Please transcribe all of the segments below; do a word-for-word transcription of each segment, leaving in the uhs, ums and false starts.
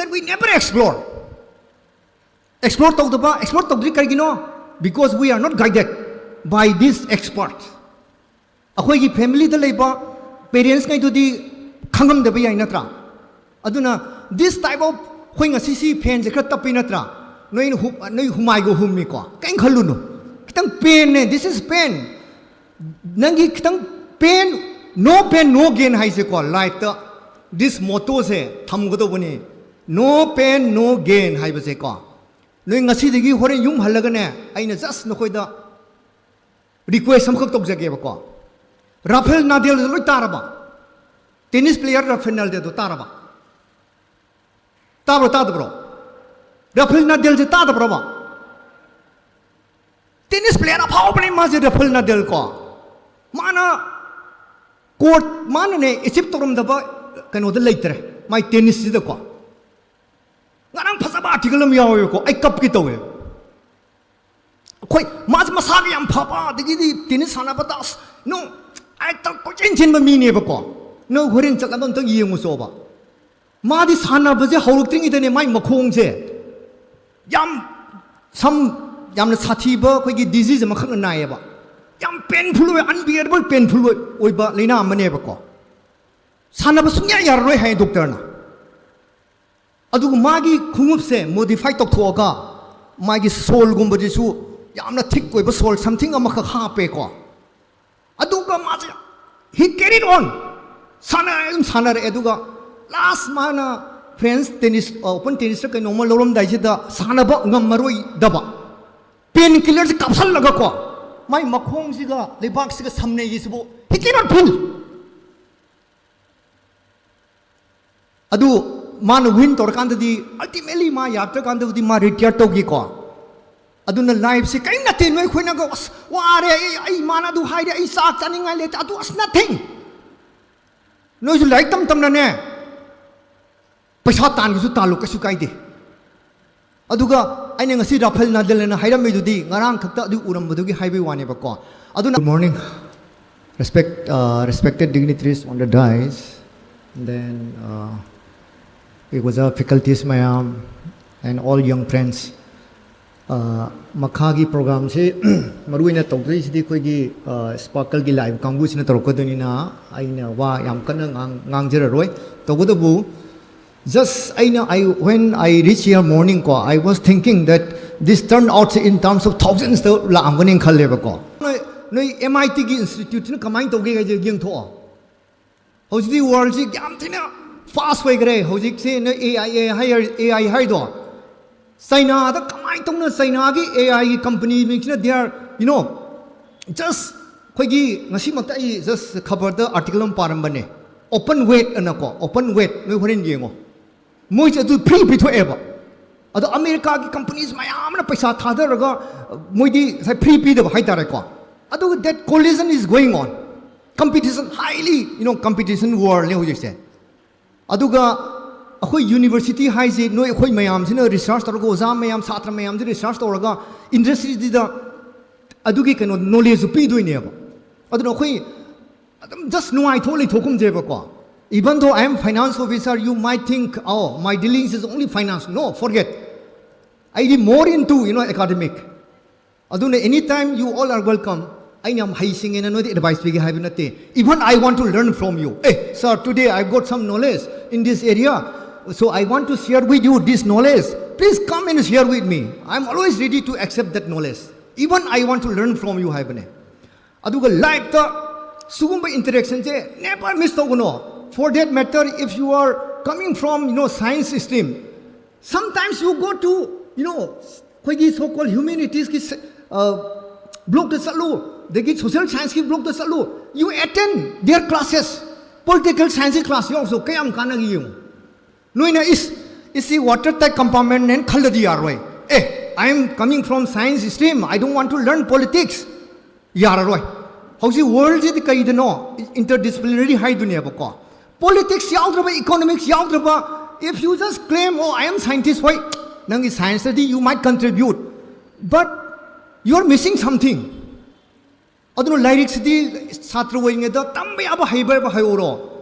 And we never explore. Explore ꯇꯧꯗꯕ, explore ꯇꯧꯗ꯭ꯔꯤ ꯀꯔꯤꯒꯤꯅꯣ? Because we are not guided by this expert. ꯑꯩꯈꯣꯏꯒꯤ ꯐꯦꯃꯤꯂꯤꯗ ꯂꯩꯕ ꯄꯦꯔꯦꯟꯁꯉꯩꯗꯨꯗꯤ ꯈꯪꯉꯝꯗꯕ ꯌꯥꯏ ꯅꯠꯇ꯭ꯔꯥ? ꯑꯗꯨꯅ this type of, ꯑꯩꯈꯣꯏ ꯉꯁꯤ ꯁꯤ ꯐꯦꯟꯁꯦ ꯈꯔ ꯇꯞꯄꯤ ꯅꯠꯇ꯭ꯔꯥ? ꯅꯣꯏꯅ ꯍꯨ- ꯅꯣꯏ ꯍꯨꯃꯥꯏꯒ ꯍꯨꯝꯃꯤꯀꯣ, ꯀꯩꯝ ꯈꯜꯂꯨꯅꯨ. ꯈꯤꯇꯪ ꯄꯦꯟꯅꯦ, this is pain. ꯅꯪꯒꯤ ꯈꯤꯇꯪ pain, no pain no gain ꯍꯥꯏꯁꯦꯀꯣ, ꯂꯥꯏꯐꯇ this mottoꯁꯦ ꯊꯝꯒꯗꯧꯕꯅꯤ. No pain no gain ꯍꯥꯏꯕꯁꯦꯀꯣ. ꯅꯣꯏ ꯉꯁꯤꯗꯒꯤ ꯍꯣꯔꯦꯟ ꯌꯨꯝ ꯍꯜꯂꯒꯅꯦ, ꯑꯩꯅ just ꯅꯈꯣꯏꯗ request ꯑꯃꯈꯛ ꯇꯧꯖꯒꯦꯕꯀꯣ. ꯔꯥꯐꯦꯜ ꯅꯥꯗꯦꯜꯁꯦ ꯂꯣꯏ ꯇꯥꯔꯕ? ꯇꯦꯅꯤꯁ ꯄ꯭ꯂꯦꯌꯔ ꯔꯥꯐꯦꯜ ꯅꯥꯗꯦꯜꯗꯣ ꯇꯥꯔꯕ? ꯇꯥꯕ꯭ꯔꯣ, ꯇꯥꯗꯕ꯭ꯔꯣ? ꯔꯥꯐꯦꯜ ꯅꯥꯗꯦꯜꯁꯦ ꯇꯥꯗꯕ꯭ꯔꯕ? ꯇꯦꯅꯤꯁ ꯄ꯭ꯂꯦꯌꯔ ꯑꯐꯥꯎꯕꯅꯦ ꯃꯥꯁꯦ, ꯔꯥꯐꯦꯜ ꯅꯥꯗꯦꯜ ꯀꯣ. ꯃꯥꯅ ꯀꯣꯔꯠ, ꯃꯥꯅꯅꯦ ꯑꯦꯆꯤꯞ ꯇꯧꯔꯝꯗꯕ ꯀꯩꯅꯣꯗ ꯂꯩꯇ꯭ꯔꯦ ꯃꯥꯏ ꯇꯦꯅꯤꯁꯁꯤꯗꯀꯣ. ꯉꯔꯥꯡ ꯐꯖꯕ ꯑꯥꯔꯇꯤꯀꯜ ꯑꯃ ꯌꯥꯎꯋꯦꯕꯀꯣ, ꯑꯩ ꯀꯞꯀꯦ ꯇꯧꯋꯦ. ꯑꯩꯈꯣꯏ, ꯃꯥꯁꯦ ꯃꯁꯥꯒ ꯌꯥꯝ ꯐꯕ, ꯑꯗꯒꯤꯗꯤ ꯇꯦꯅꯤꯁ ꯁꯥꯟꯅꯕꯗ ꯑꯁ ꯅꯣ, ꯍꯦꯛꯇ ꯀꯣꯏꯆꯦꯟ ꯆꯦꯟꯕ ꯃꯤꯅꯦꯕꯀꯣ. ꯅꯪ ꯍꯣꯔꯦꯟ ꯆꯠꯂꯒ ꯑꯝꯇꯪ ꯌꯦꯡꯉꯨꯆꯣꯕ. ꯃꯥꯗꯤ ꯁꯥꯟꯅꯕꯁꯦ ꯍꯧꯔꯛꯇ꯭ꯔꯤꯉꯩꯗꯅꯦ ꯃꯥꯏ ꯃꯈꯣꯡꯁꯦ ꯌꯥꯝ, ꯁꯝ, ꯌꯥꯝꯅ ꯁꯥꯊꯤꯕ ꯑꯩꯈꯣꯏꯒꯤ ꯗꯤꯖꯤꯖ ꯑꯃꯈꯛꯅ ꯅꯥꯏꯌꯦꯕ. ꯌꯥꯝ ꯄꯦꯟꯐꯨꯜ ꯑꯣꯏ, ꯑꯟꯕꯤꯌꯔꯦꯕꯜ ꯄꯦꯟꯐꯨꯜ ꯑꯣꯏ-, ꯑꯣꯏꯕ ꯂꯥꯏꯅꯥ ꯑꯃꯅꯦꯕꯀꯣ. ꯁꯥꯟꯅꯕ ꯁꯨꯡꯌꯥ ꯌꯥꯔꯔꯣꯏ ꯍꯥꯏ ꯗꯣꯛꯇꯔꯅ. ꯑꯗꯨꯒ ꯃꯥꯒꯤ ꯈꯣꯡꯎꯞꯁꯦ ꯃꯣꯗꯤꯐꯥꯏ ꯇꯧꯊꯣꯛꯑꯒ ꯃꯥꯒꯤ ꯁꯣꯜꯒꯨꯝꯕꯁꯤꯁꯨ ꯌꯥꯝꯅ ꯊꯤꯛ ꯑꯣꯏꯕ ꯁꯣꯜ ꯁꯝꯊꯤꯡ ꯑꯃꯈꯛ ꯍꯥꯞꯄꯦꯀꯣ. ꯑꯗꯨꯒ ꯃꯥꯁꯦ he carried on, ꯁꯥꯟꯅꯔꯦ, ꯑꯗꯨꯝ ꯁꯥꯟꯅꯔꯛꯑꯦ. ꯑꯗꯨꯒ ꯂꯥꯁ ꯃꯥꯅ ꯐ꯭ꯔꯦꯟꯁ ꯇꯦꯅꯤꯁ, ꯑꯣꯄꯟ ꯇꯦꯅꯤꯁꯇ ꯀꯩꯅꯣꯝꯃ ꯂꯧꯔꯝꯗꯥꯏꯁꯤꯗ ꯁꯥꯟꯅꯕ ꯉꯝꯃꯔꯣꯏꯗꯕ, ꯄꯦꯟ ꯀꯤꯂꯔꯁꯦ ꯀꯥꯞꯁꯜꯂꯒꯀꯣ ꯃꯥꯏ ꯃꯈꯣꯡꯁꯤꯒ ꯂꯩꯕꯥꯛꯁꯤꯒ ꯁꯝꯅꯩꯌꯦꯁꯤꯕꯨ he cannot feel. ꯑꯗꯨ ꯃꯥꯅ ꯋꯤꯟ ꯇꯧꯔꯀꯥꯟꯗꯗꯤ, ꯑꯜꯇꯤꯃꯦꯠꯂꯤ ꯃꯥ ꯌꯥꯔꯛꯇ꯭ꯔꯀꯥꯟꯗꯕꯨꯗꯤ ꯃꯥ ꯔꯤꯇꯤꯌꯔ ꯇꯧꯈꯤꯀꯣ. ꯑꯗꯨꯅ ꯂꯥꯏꯐꯁꯦ ꯀꯔꯤꯝ ꯅꯠꯇꯦ. ꯅꯣꯏ ꯑꯩꯈꯣꯏꯅꯒ ꯑꯁ ꯋꯥꯔꯦ, ꯑꯩ, ꯑꯩ ꯃꯥꯅ ꯑꯗꯨ ꯍꯥꯏꯔꯦ, ꯑꯩ ꯆꯥꯛ ꯆꯥꯅꯤꯡꯉꯥꯏ ꯂꯩꯇꯦ, ꯑꯗꯨ ꯑꯁ nothing. ꯅꯣꯏꯁꯨ ꯂꯥꯏꯔꯤꯛ ꯇꯝ ꯇꯝꯅꯅꯦ ꯄꯩꯁꯥ ꯇꯥꯟꯒꯦꯁꯨ ꯇꯥꯜꯂꯨ, ꯀꯩꯁꯨ ꯀꯥꯏꯗꯦ. ꯑꯗꯨꯒ ꯑꯩꯅ ꯉꯁꯤ ꯔꯥꯐꯦꯜ ꯅꯥꯗꯦꯜꯅ ꯍꯥꯏꯔꯝꯃꯤꯗꯨꯗꯤ ꯉꯔꯥꯡ ꯈꯛꯇ ꯑꯗꯨ ꯎꯔꯝꯕꯗꯨꯒꯤ ꯍꯥꯏꯕꯒꯤ ꯋꯥꯅꯦꯕꯀꯣ. ꯑꯗꯨꯅ Good morning, respect, uh, respected dignitaries on the dais, and then, uh, ꯑꯣꯖꯥ, faculties ꯃꯌꯥꯝ, and all young friends, ꯑ, ꯃꯈꯥꯒꯤ programꯁꯤ ꯃꯔꯨ ꯑꯣꯏꯅ ꯇꯧꯗꯣꯏꯁꯤꯗꯤ ꯑꯩꯈꯣꯏꯒꯤ, ꯑ, Sparkleꯒꯤ live ꯀꯥꯡꯕꯨꯁꯤꯅ ꯇꯧꯔꯛꯀꯗꯣꯏꯅꯤꯅ ꯑꯩꯅ ꯋꯥ ꯌꯥꯝ ꯀꯟꯅ ꯉꯥꯡ-, ꯉꯥꯡꯖꯔꯔꯣꯏ꯫ ꯇꯧꯕꯇꯕꯨ, just ꯑꯩꯅ, I, when I reach here morning ꯀꯣ, I was thinking that this turn out in terms of thousandsꯇ ꯂꯥꯛꯑꯝꯒꯅꯤ ꯈꯜꯂꯦꯕꯀꯣ꯫ ꯅꯣꯏ, ꯅꯣꯏ MITꯒꯤ instituteꯁꯤꯅ ꯀꯃꯥꯏꯅ ꯇꯧꯒꯦ ꯍꯥꯏꯁꯦ ꯌꯦꯡꯊꯣꯛꯑꯣ꯫ ꯍꯧꯖꯤꯛꯇꯤ worldꯁꯤ ꯌꯥꯝ ꯊꯤꯅ fast ꯑꯣꯏꯈ꯭ꯔꯦ꯫ ꯍꯧꯖꯤꯛꯁꯦ ꯅꯣꯏ AI, AI ꯍꯥꯏꯔ-, AI ꯍꯥꯏꯗꯣ, ꯆꯩꯅꯥꯗ ꯀꯃꯥꯏꯅ ꯇꯧꯅ ꯆꯩꯅꯥꯒꯤ AIꯒꯤ companyꯁꯤꯡꯁꯤꯅ they are, you know, just ꯑꯩꯈꯣꯏꯒꯤ ꯉꯁꯤꯃꯛꯇ ꯑꯩ just ꯈꯕꯔꯗ article ꯑꯃ ꯄꯥꯔꯝꯕꯅꯦ, OpenWait ꯑꯅꯀꯣ, OpenWait, ꯅꯣꯏ ꯍꯣꯔꯦꯟ ꯌꯦꯡꯉꯣ꯫ ꯃꯣꯏꯁꯦ ꯑꯗꯨ free ꯄꯤꯊꯣꯛꯑꯦꯕ꯫ ꯑꯗꯣ ꯑꯃꯦꯔꯤꯀꯥꯒꯤ companies ꯃꯌꯥꯝ ꯑꯃꯅ ꯄꯩꯁꯥ ꯊꯥꯗꯔꯒ ꯃꯣꯏꯗꯤ ꯉꯁꯥꯏ free ꯄꯤꯗꯕ ꯍꯥꯏꯇꯥꯔꯦꯀꯣ꯫ ꯑꯗꯨꯒ that collision is going on. Competition, highly, you know, competition worldꯅꯦ ꯍꯧꯖꯤꯛꯁꯦ꯫ ꯑꯗꯨꯒ ꯑꯩꯈꯣꯏ university ꯍꯥꯏꯁꯤ ꯅꯣꯏ ꯑꯩꯈꯣꯏ ꯃꯌꯥꯝꯁꯤꯅ research ꯇꯧꯔꯒ, ꯑꯣꯖꯥ ꯃꯌꯥꯝ, ꯁꯥꯇ꯭ꯔ ꯃꯌꯥꯝꯁꯤ research ꯇꯧꯔꯒ industryꯁꯤꯗ ꯑꯗꯨꯒꯤ ꯀꯩꯅꯣ knowledgeꯁꯨ ꯄꯤꯗꯣꯏꯅꯦꯕ꯫ ꯑꯗꯨꯅ ꯑꯩꯈꯣꯏ ꯑꯗꯨꯝ just ꯅꯨꯡꯉꯥꯏꯊꯣꯛ ꯂꯩꯊꯣꯛꯀꯨꯝꯁꯦꯕꯀꯣ꯫ Even though I am finance officer, you might think, "Oh, my dealings is only finance." No, forget. ꯑꯩꯗꯤ more into, you know, academic. ꯑꯗꯨꯅ anytime you all are welcome. ꯑꯩꯅ ꯌꯥꯝ ꯍꯩꯁꯤꯡꯉꯦꯅ ꯅꯣꯏꯗ advice ꯄꯤꯒꯦ ꯍꯥꯏꯕ ꯅꯠꯇꯦ꯫ Even I want to learn from you. "Hey, sir, today I got some knowledge in this area, so I want to share with you this knowledge. Please come and share with me. I'm always ready to accept that knowledge. Even I want to learn from you" ꯍꯥꯏꯕꯅꯦ꯫ ꯑꯗꯨꯒ lifeꯇ ꯁꯤꯒꯨꯝꯕ interactionꯁꯦ never miss ꯇꯧꯒꯅꯣ꯫ For that matter, if you are coming from, you know, science stream, sometimes you go to, you know, ꯑꯩꯈꯣꯏꯒꯤ so called humanitiesꯀꯤ ꯁ-, ꯑ, blockꯇ ꯆꯠꯂꯨ, ꯑꯗꯒꯤ social scienceꯀꯤ blockꯇ ꯆꯠꯂꯨ, you attend their classes, political scienceꯀꯤ class ꯌꯥꯎꯔꯁꯨ ꯀꯌꯥꯝ ꯀꯥꯟꯅꯒꯦ ꯌꯦꯡꯉꯨ꯫ ꯅꯣꯏꯅ ꯏꯁ, ꯏꯁꯤ water tight compartmentꯅꯦꯅ ꯈꯜꯂꯗꯤ ꯌꯥꯔꯣꯏ꯫ "ꯑꯦ, I am coming from science stream, I don't want to learn politics." ꯌꯥꯔꯔꯣꯏ꯫ ꯍꯧꯖꯤꯛ worldꯁꯤꯗꯤ ꯀꯩꯗꯅꯣ? Interdisciplinary ꯍꯥꯏꯗꯨꯅꯦꯕꯀꯣ꯫ Politics ꯌꯥꯎꯗ꯭ꯔꯕ, economics ꯌꯥꯎꯗ꯭ꯔꯕ, if you just claim, "Oh, I am scientist," ꯍꯣꯏ, ꯅꯪꯒꯤ scienceꯇꯗꯤ you might contribute, but you are missing something. ꯑꯗꯨꯅ ꯂꯥꯏꯔꯤꯛꯁꯤꯗꯤ ꯁꯥꯇ꯭ꯔ ꯑꯣꯏꯔꯤꯉꯩꯗ ꯇꯝꯕ ꯌꯥꯕ ꯍꯩꯕ ꯌꯥꯕ ꯍꯩꯍꯧꯔꯣ꯫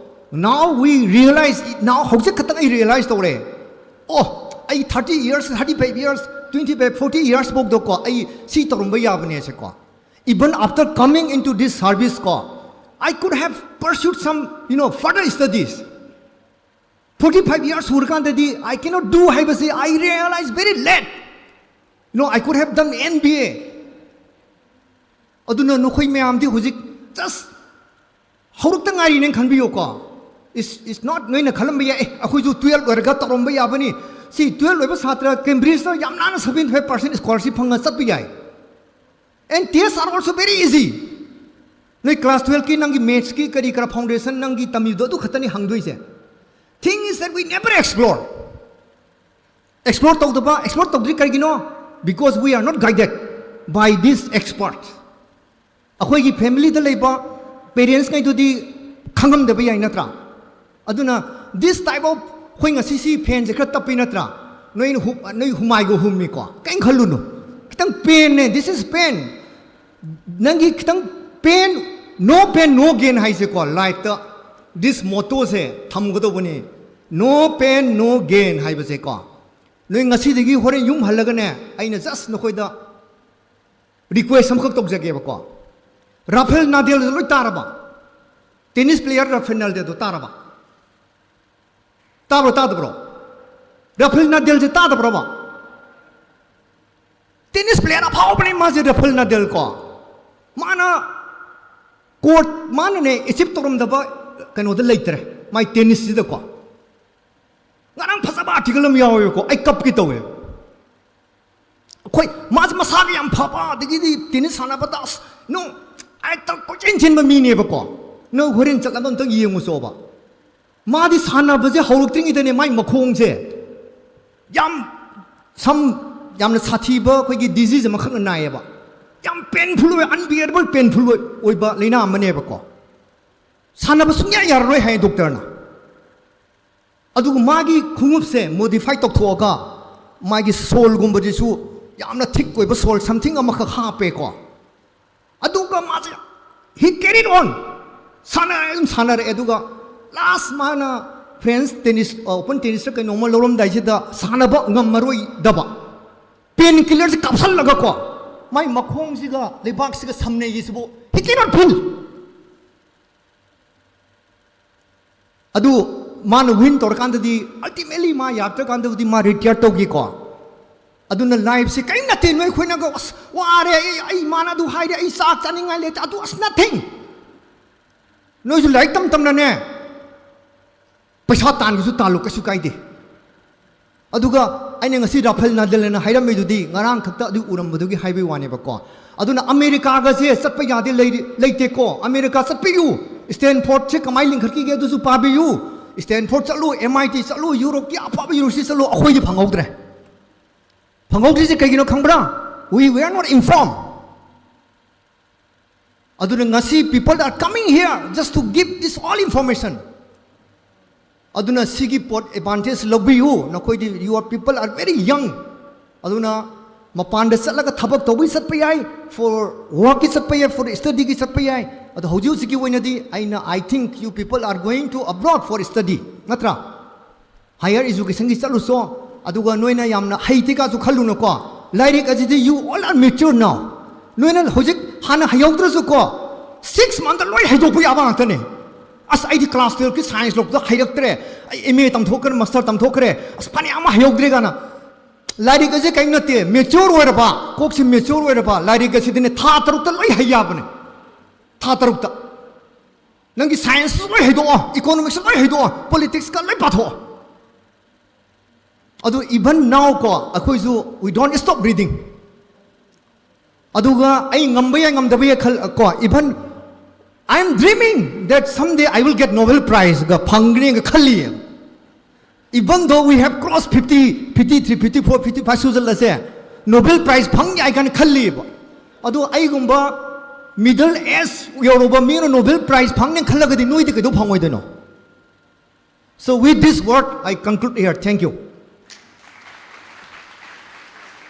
Now we realize, now ꯍꯧꯖꯤꯛ ꯈꯛꯇꯪ ꯑꯩ realize ꯇꯧꯔꯦ꯫ ꯑꯣ, ꯑꯩ thirty years, thirty five years, twenty five, forty years ꯐꯥꯎꯗꯀꯣ ꯑꯩ ꯁꯤ ꯇꯧꯔꯝꯕ ꯌꯥꯕꯅꯦꯁꯦꯀꯣ꯫ Even after coming into this service ꯀꯣ, I could have pursued some, you know, further studies. Forty five years ꯁꯨꯔꯀꯥꯟꯗꯗꯤ I cannot do ꯍꯥꯏꯕꯁꯤ I realize very late. You know, I could have done M B A. ꯑꯗꯨꯅ ꯅꯈꯣꯏ ꯃꯌꯥꯝꯗꯤ ꯍꯧꯖꯤꯛ just ꯍꯧꯔꯛꯇ ꯉꯥꯏꯔꯤꯅꯦꯅ ꯈꯟꯕꯤꯌꯨꯀꯣ꯫ It's, it's not ꯅꯣꯏꯅ ꯈꯜꯂꯝꯕ ꯌꯥꯏ, "ꯑꯦ, ꯑꯩꯈꯣꯏꯁꯨ twelve ꯂꯣꯏꯔꯒ ꯇꯧꯔꯝꯕ ꯌꯥꯕꯅꯤ"꯫ ꯁꯤ twelve ꯂꯣꯏꯕ ꯁꯥꯇ꯭ꯔ ꯀꯦꯝꯕ꯭ꯔꯤꯖꯇ ꯌꯥꯝ ꯅꯥꯟꯅ seventy five percent scholarship ꯐꯪꯉ ꯆꯠꯄ ꯌꯥꯏ꯫ And tests are also very easy. ꯅꯣꯏ class twelve ꯀꯤ ꯅꯪꯒꯤ maths ꯀꯤ ꯀꯔꯤ ꯀꯔꯥ foundation ꯅꯪꯒꯤ ꯇꯝꯃꯤꯕꯗꯣ ꯑꯗꯨ ꯈꯛꯇꯅꯤ ꯍꯪꯗꯣꯏꯁꯦ꯫ Thing is that we never explore. Explore ꯇꯧꯗꯕ, explore ꯇꯧꯗ꯭ꯔꯤ ꯀꯔꯤꯒꯤꯅꯣ? Because we are not guided by these experts. ꯑꯩꯈꯣꯏꯒꯤ family ꯗ ꯂꯩꯕ parents ꯉꯩꯗꯨꯗꯤ ꯈꯪꯉꯝꯗꯕ ꯌꯥꯏ ꯅꯠꯇ꯭ꯔꯥ? ꯑꯗꯨꯅ this type of, ꯑꯩꯈꯣꯏ ꯉꯁꯤ ꯁꯤ fan ꯁꯦ ꯈꯔ ꯇꯞꯄꯤ ꯅꯠꯇ꯭ꯔꯥ? ꯅꯣꯏꯅ ꯍꯨ-, ꯅꯣꯏ ꯍꯨꯃꯥꯏꯒ ꯍꯨꯝꯃꯤꯀꯣ, ꯀꯩꯝ ꯈꯜꯂꯨꯅꯨ꯫ ꯈꯤꯇꯪ pain ꯅꯦ, this is pain. ꯅꯪꯒꯤ ꯈꯤꯇꯪ pain, no pain no gain ꯍꯥꯏꯁꯦꯀꯣ, life ꯇ this motto say ꯊꯝꯒꯗꯧꯕꯅꯤ꯫ No pain no gain ꯍꯥꯏꯕꯁꯦꯀꯣ꯫ ꯅꯣꯏ ꯉꯁꯤꯗꯒꯤ ꯍꯣꯔꯦꯟ ꯌꯨꯝ ꯍꯜꯂꯒꯅꯦ, ꯑꯩꯅ just ꯅꯈꯣꯏꯗ request ꯑꯃꯈꯛ ꯇꯧꯖꯒꯦꯕꯀꯣ꯫ ꯔꯥꯐꯦꯜ ꯅꯥꯗꯦꯜꯗꯣ ꯂꯣꯏ ꯇꯥꯔꯕ? Tennis player ꯔꯥꯐꯦꯜ ꯅꯥꯗꯦꯜꯗꯣ ꯇꯥꯔꯕ? ꯇꯥꯕ꯭ꯔꯣ, ꯇꯥꯗꯕ꯭ꯔꯣ? ꯔꯥꯐꯦꯜ ꯅꯥꯗꯦꯜꯁꯦ ꯇꯥꯗꯕ꯭ꯔꯣꯕ? Tennis player ꯑꯐꯥꯎꯕꯅꯤ ꯃꯥꯁꯦ, ꯔꯥꯐꯦꯜ ꯅꯥꯗꯦꯜ ꯀꯣ꯫ ꯃꯥꯅ court, ꯃꯥꯅꯅꯦ achieve ꯇꯧꯔꯝꯗꯕ ꯀꯩꯅꯣꯗ ꯂꯩꯇ꯭ꯔꯦ, ꯃꯥꯏ tennis ꯁꯤꯗꯀꯣ꯫ ꯉꯔꯥꯡ ꯐꯖꯕ article ꯑꯃ ꯌꯥꯎꯋꯦꯕꯀꯣ, ꯑꯩ ꯀꯞꯀꯦ ꯇꯧꯋꯦ꯫ ꯑꯩꯈꯣꯏ, ꯃꯥꯁꯦ ꯃꯁꯥꯒ ꯌꯥꯝ ꯐꯕ, ꯑꯗꯒꯤꯗꯤ tennis ꯁꯥꯟꯅꯕꯗ ꯑꯁ, no, ꯍꯦꯛꯇ ꯀꯣꯏꯆꯦꯟ ꯆꯦꯟꯕ ꯃꯤꯅꯦꯕꯀꯣ꯫ ꯅꯪ ꯍꯣꯔꯦꯟ ꯆꯠꯂꯒ ꯑꯝꯇꯪ ꯌꯦꯡꯉꯨꯆꯣꯕ꯫ ꯃꯥꯗꯤ ꯁꯥꯟꯅꯕꯁꯦ ꯍꯧꯔꯛꯇ꯭ꯔꯤꯉꯩꯗꯅꯦ ꯃꯥꯏ ꯃꯈꯣꯡꯁꯦ ꯌꯥꯝ, some ꯌꯥꯝꯅ ꯁꯥꯊꯤꯕ ꯑꯩꯈꯣꯏꯒꯤ disease ꯑꯃꯈꯛꯅ ꯅꯥꯏꯌꯦꯕ꯫ ꯌꯥꯝ painful ꯑꯣꯏ, unbearable painful ꯑꯣꯏ-, ꯑꯣꯏꯕ ꯂꯥꯏꯅꯥ ꯑꯃꯅꯦꯕꯀꯣ꯫ ꯁꯥꯟꯅꯕ ꯁꯨꯡꯌꯥ ꯌꯥꯔꯔꯣꯏ ꯍꯥꯏ doctor ꯅ꯫ ꯑꯗꯨꯒ ꯃꯥꯒꯤ ꯈꯣꯡꯎꯞꯁꯦ modify ꯇꯧꯊꯣꯛꯑꯒ ꯃꯥꯒꯤ sole ꯒꯨꯝꯕꯗꯨꯁꯨ ꯌꯥꯝꯅ thick ꯑꯣꯏꯕ sole something ꯑꯃꯈꯛ ꯍꯥꯞꯄꯦꯀꯣ꯫ ꯑꯗꯨꯒ ꯃꯥꯁꯦ, he carried on, ꯁꯥꯟꯅ-, ꯑꯗꯨꯝ ꯁꯥꯟꯅꯔꯛꯑꯦ꯫ ꯑꯗꯨꯒ ꯂꯥꯁ ꯃꯥꯅ ꯐ꯭ꯔꯦꯟꯁ ꯇꯦꯅꯤꯁ ꯑꯣꯄꯟ ꯇꯦꯅꯤꯁꯇ ꯀꯩꯅꯣꯝꯃ ꯂꯧꯔꯝꯗꯥꯏꯁꯤꯗ ꯁꯥꯟꯅꯕ ꯉꯝꯃꯔꯣꯏꯗꯕ ꯄꯦꯟ ꯀꯤꯂꯔꯁꯦ ꯀꯥꯞꯁꯜꯂꯒꯀꯣ ꯃꯥꯏ ꯃꯈꯣꯡꯁꯤꯒ ꯂꯩꯕꯥꯛꯁꯤꯒ ꯁꯝꯅꯩꯌꯦꯁꯤꯕꯨ he cannot feel. ꯑꯗꯨ ꯃꯥꯅ ꯋꯤꯟ ꯇꯧꯔꯀꯥꯟꯗꯗꯤ ꯑꯜꯇꯤꯃꯦꯠꯂꯤ ꯃꯥ ꯌꯥꯔꯛꯇ꯭ꯔꯀꯥꯟꯗꯕꯨꯗꯤ ꯃꯥ ꯔꯤꯇꯤꯌꯔ ꯇꯧꯈꯤꯀꯣ. ꯑꯗꯨꯅ ꯂꯥꯏꯐꯁꯦ ꯀꯔꯤꯝ ꯅꯠꯇꯦ. ꯅꯣꯏ ꯑꯩꯈꯣꯏꯅꯒ ꯑꯁ ꯋꯥꯔꯦ, ꯑꯩ ꯑꯩ ꯃꯥꯅ ꯑꯗꯨ ꯍꯥꯏꯔꯦ, ꯑꯩ ꯆꯥꯛ ꯆꯥꯅꯤꯡꯉꯥꯏ ꯂꯩꯇꯦ, ꯑꯗꯨ ꯑꯁ nothing. ꯅꯣꯏꯁꯨ ꯂꯥꯏꯔꯤꯛ ꯇꯝ ꯇꯝꯅꯅꯦ ꯄꯩꯁꯥ ꯇꯥꯟꯒꯦꯁꯨ ꯇꯥꯜꯂꯨ, ꯀꯩꯁꯨ ꯀꯥꯏꯗꯦ. ꯑꯗꯨꯒ ꯑꯩꯅ ꯉꯁꯤ ꯔꯥꯐꯦꯜ ꯅꯥꯗꯜꯅ ꯍꯥꯏꯔꯝꯃꯤꯗꯨꯗꯤ ꯉꯔꯥꯡ ꯈꯛꯇ ꯑꯗꯨ ꯎꯔꯝꯕꯗꯨꯒꯤ ꯍꯥꯏꯕꯒꯤ ꯋꯥꯅꯦꯕꯀꯣ. ꯑꯗꯨꯅ ꯑꯃꯦꯔꯤꯀꯥꯒꯁꯦ ꯆꯠꯄ ꯌꯥꯗꯦ ꯂꯩꯔꯤ- ꯂꯩꯇꯦꯀꯣ. ꯑꯃꯦꯔꯤꯀꯥ ꯆꯠꯄꯤꯌꯨ. ꯁ꯭ꯇꯦꯟꯐꯣꯔꯗꯁꯦ ꯀꯃꯥꯏꯅ ꯂꯤꯡꯈꯠꯈꯤꯒꯦ ꯑꯗꯨꯁꯨ ꯄꯥꯕꯤꯌꯨ. ꯁ꯭ꯇꯦꯟꯐꯣꯔꯗ ꯆꯠꯂꯨ, ꯑꯦꯝ ꯑꯥꯏ ꯇꯤ ꯆꯠꯂꯨ, ꯌꯨꯔꯣꯞꯀꯤ ꯑꯐꯕ ꯌꯨꯅꯤꯚꯔꯁꯤꯇꯤ ꯆꯠꯂꯨ, ꯑꯩꯈꯣꯏꯗꯤ ꯐꯪꯍꯧꯗ꯭ꯔꯦ. ꯐꯪꯍꯧꯗ꯭ꯔꯤꯁꯦ ꯀꯩꯒꯤꯅꯣ ꯈꯪꯕ꯭ꯔꯥ? We were not informed. ꯑꯗꯨꯅ ꯉꯁꯤ people are coming here just to give this all information. ꯑꯗꯨꯅ ꯁꯤꯒꯤ ꯄꯣꯠ ꯑꯦꯗꯚꯥꯟꯇꯦꯖ ꯂꯧꯕꯤꯌꯨ. ꯅꯈꯣꯏꯗꯤ your people are very young. ꯑꯗꯨꯅ ꯃꯄꯥꯟꯗ ꯆꯠꯂꯒ ꯊꯕꯛ ꯇꯧꯕꯒꯤ ꯆꯠꯄ ꯌꯥꯏ, for workꯀꯤ ꯆꯠꯄ ꯌꯥꯏ, for studyꯒꯤ ꯆꯠꯄ ꯌꯥꯏ. ꯑꯗꯣ ꯍꯧꯖꯤꯛ ꯍꯧꯖꯤꯛꯀꯤ ꯑꯣꯏꯅꯗꯤ ꯑꯩꯅ I think you people are going to abroad for study, ꯅꯠꯇ꯭ꯔꯥ? ꯍꯥꯌꯔ ꯏꯖꯨꯀꯦꯁꯟꯒꯤ ꯆꯠꯂꯨꯆꯣ. ꯑꯗꯨꯒ ꯅꯣꯏꯅ ꯌꯥꯝꯅ ꯍꯩꯇꯦ ꯀꯥꯁꯨ ꯈꯜꯂꯨꯅꯨꯀꯣ. ꯂꯥꯏꯔꯤꯛ ꯑꯁꯤꯗꯤ you all are mature now. ꯅꯣꯏꯅ ꯍꯧꯖꯤꯛ ꯍꯥꯟꯅ ꯍꯩꯍꯧꯗ꯭ꯔꯁꯨꯀꯣ, ꯁꯤꯛꯁ ꯃꯟꯊꯇ ꯂꯣꯏ ꯍꯩꯗꯣꯛꯄ ꯌꯥꯕ ꯉꯥꯛꯇꯅꯦ. ꯑꯁ, ꯑꯩꯗꯤ ꯀ꯭ꯂꯥꯁ ꯇꯨꯌꯦꯜꯐꯀꯤ ꯁꯥꯏꯟꯁ ꯂꯧꯕꯗ ꯍꯩꯔꯛꯇ꯭ꯔꯦ, ꯑꯩ ꯑꯦꯝ ꯑꯦ ꯇꯝꯊꯣꯛꯈ꯭ꯔꯦ, ꯃꯥꯁꯇꯔ ꯇꯝꯊꯣꯛꯈ꯭ꯔꯦ, ꯑꯁ, ꯐꯅꯌꯥꯝ ꯑꯃ ꯍꯩꯍꯧꯗ꯭ꯔꯦ ꯀꯥꯏꯅ. ꯂꯥꯏꯔꯤꯛ ꯑꯁꯦ ꯀꯔꯤꯝ ꯅꯠꯇꯦ, ꯃꯦꯆ꯭ꯌꯣꯔ ꯑꯣꯏꯔꯕ, ꯀꯣꯛꯁꯤ ꯃꯦꯆ꯭ꯌꯣꯔ ꯑꯣꯏꯔꯕ ꯂꯥꯏꯔꯤꯛ ꯑꯁꯤꯗꯤꯅꯦ ꯊꯥ ꯇꯔꯨꯛꯇ ꯂꯣꯏ ꯍꯩ ꯌꯥꯕꯅꯦ. ꯊꯥ ꯇꯔꯨꯛꯇ. ꯅꯪꯒꯤ ꯁꯥꯏꯟꯁꯁꯨ ꯂꯣꯏ ꯍꯩꯗꯣꯛꯑꯣ, ꯏꯀꯣꯅꯣꯃꯤꯛꯁ ꯂꯣꯏ ꯍꯩꯗꯣꯛꯑꯣ, ꯄꯣꯂꯤꯇꯤꯛꯁꯀ ꯂꯣꯏ ꯄꯥꯊꯣꯛꯑꯣ. ꯑꯗꯨ even now ꯀꯣ, ꯑꯩꯈꯣꯏꯁꯨ we don't stop reading. ꯑꯗꯨꯒ ꯑꯩ ꯉꯝꯕ ꯌꯥꯏ, ꯉꯝꯗꯕ ꯌꯥꯏ ꯈꯜ ꯀꯣ, even I am dreaming that someday I will get Nobel Prizeꯒ ꯐꯪꯒꯅꯤꯒ ꯈꯜꯂꯤꯌꯦ. Even though we have crossed fifty, fifty three, fifty four, fifty five ꯁꯨꯖꯜꯂꯁꯦ, ꯅꯣꯕꯦꯜ ꯄ꯭ꯔꯥꯏꯖ ꯐꯪ ꯌꯥꯏ ꯀꯥꯏꯅ ꯈꯜꯂꯤꯕ. ꯑꯗꯣ ꯑꯩꯒꯨꯝꯕ ꯃꯤꯗꯜ ꯑꯦꯖ ꯌꯧꯔꯕ ꯃꯤ ꯑꯃꯅ ꯅꯣꯕꯦꯜ ꯄ꯭ꯔꯥꯏꯖ ꯐꯪꯅꯤ ꯈꯜꯂꯒꯗꯤ ꯅꯣꯏꯗꯤ ꯀꯩꯗꯧ ꯐꯪꯉꯣꯏꯗꯣꯏꯅꯣ? So with this word, I conclude here. Thank you.